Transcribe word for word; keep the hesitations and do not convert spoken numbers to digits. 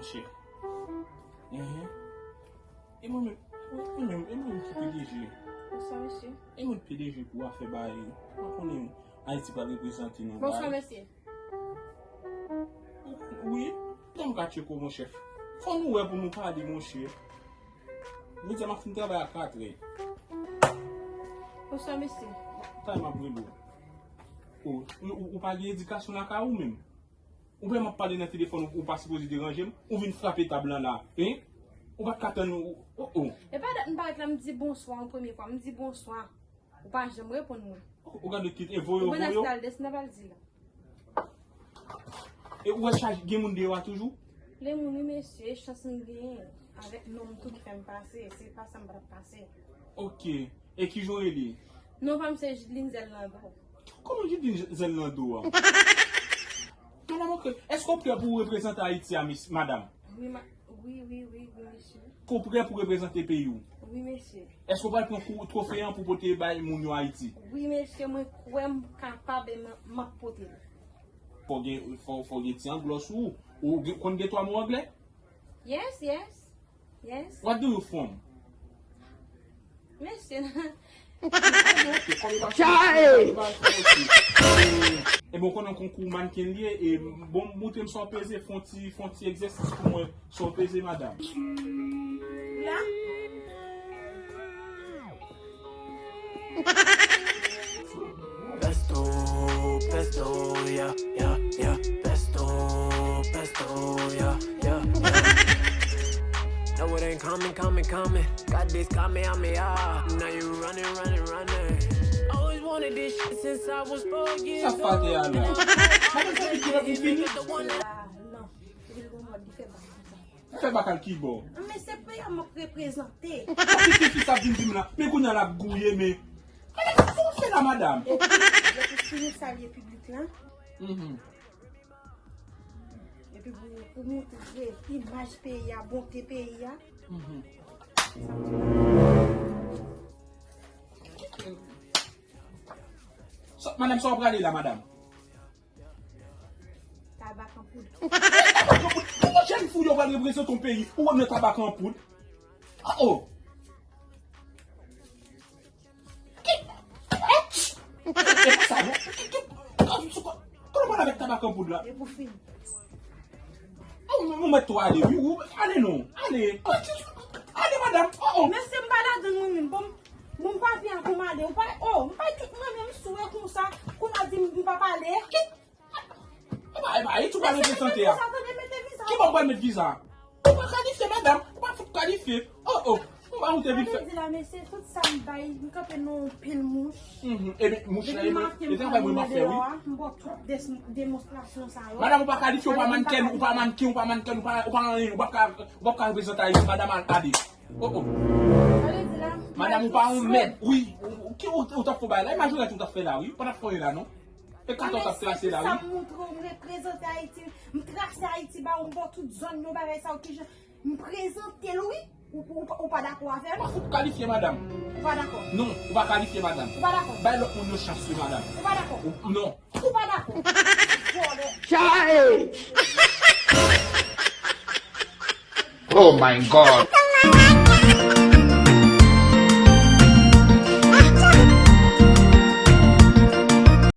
Chè. Enhen. E mwen menm, mwen menm, e mwen menm ki P D G. Bonswa, mesye. E mwen P D G pou afè bagay yo. Mwen konnen Ayiti pral reprezante nan bagay. Bonswa, mesye. Wi. Kòman m ka tcheke w, monchè? Fò nou wè pou nou pale, monchè. Jodi a m ap fin travay a katrè. Bonswa, mesye. Tay m ap rele w. O, ou, ou, ou pa gen edikasyon lakay ou menm? Ou wè m ap pale nan telefòn, ou, ou pa sipoze deranje m. Ou vin frape tab lan la, hein? Ou pa t ka tann, ou, oh, oh. E pa dat m parèt la, m di bonswa yon premye fwa, m di bonswa. Ou pa janm reponn mwen. Ou gade kit e voye, ou voye. Ou menas pral desann, pral di la. E ou wè chaj gen moun deyò a toujou? Gen moun wi, mesye, e chans m genyen avèk non m tou ki fè m pase, se pa sa m pa t ap pase. Ok. E kijan w rele? Non pa m se Judeline Zèl Lando. Kòman Judeline Zèl Lando a? Madanm, ok. Èske w prè pou w reprezante Ayiti a, mis, madanm? Wi, ma-, wi, wi, wi, wi, mesye. Èske w prè pou w reprezante peyi w? Wi, mesye. Èske w pral pran kou-, twofe an pou pote bay moun yo Ayiti? Wi, mesye, mwen kwè m kapab e m, m ap pote l. Fò gen, fò, fò gen ti anglè sou ou. Ou gen, konn gen twa mo anglè? Yes, yes. Yes. What do you from? Mesye. Chae! E bon, konnen konkou mannequin li ye, e bon, montre m sa w peze, fè yon ti, fè yon ti egzèsis pou mwen, sa w peze, madanm. La. Pesto, pesto, yeah, yeah, yeah. Pesto, pesto, yeah, yeah, yeah. No, it ain't coming, coming, coming. Got this Kamehameha. Now you running, running, running. Always wanted this shit since I was four years old. Sa fate a la. Madanm sa ki kidnap ou fini? Ah, non. Epi l gon mòd li fè bak konsa. Fè bak al kibò? Men se peyi a m ap reprezante. Ki fi sa vin di m la? Men kounye a l ap gouye, men. Gade sa w fè la, madanm. Epi, epi si nou salye piblik la. Mhm. Epi pou, pou montre imaj peyi a, bonte peyi a. Mhm. Sa, madanm, sa w prale la, madanm? Tabak an poud. Tabak an poud? Kòman jèn fou yo pral reprezante yon peyi? Ou wè nan tabak an poud? Ah, oh! Ki, eh, e pa sa, non. Ki, ki, kote w pral avèk tabak an poud la? E pou fini. Oh, ou mèt tou ale, wi, ou, ale non, ale. Ale, madanm, oh, oh. Mesye, m pa ladann mwen menm. Bon, bon, papye a pou m ale. Ou pa, oh, m pa tout mwen menm sou e konsa, kounye a di m, m pa pale. Epa, epa, e tou pral reprezante a. Ki bò w pral met viza? Ou pa kalifye, madanm. Ou pa fout kalifye. Oh, oh. Ou pa moute vit fè. Sa vle di la, mesye, tout sa m bay, m kanpe nan yon pil mouch. Mhm. Ebyen, mouch la, e travay mwen m ap fè, wi. M ba w tout des-, demonstrasyon sa yo. Madanm, ou pa kalifye, ou pa mannken, ou pa mannken, ou pa mannken, ou pa, ou pa anyen, ou p ap ka, ou p ap ka reprezante Ayiti, madanm, al, ale. Oh, oh. Sa vle di la, madanm, ou pa yon mèd, wi. Ou, ou, ki ou, ou t ap fè bagay la? E majorèt ou t ap fè la, wi. Ou pa t ap fè anyen la, non. E katòz ap trase la, wi. Sa m montre w, m reprezante Ayiti, m trase Ayiti ba ou, m ba w tout zòn yo, bagay sa yo, kijan m prezante l, wi. Ou, ou, ou pa dakò avè m? Ou pa fout kalifye, madanm. Ou pa dakò? Non, ou pa kalifye, madanm. Ou pa dakò? Bay lòt moun yon chans, wi, madanm. Ou pa dakò? Ou, non. Ou pa dakò? Vòlè. Chae! Oh my God!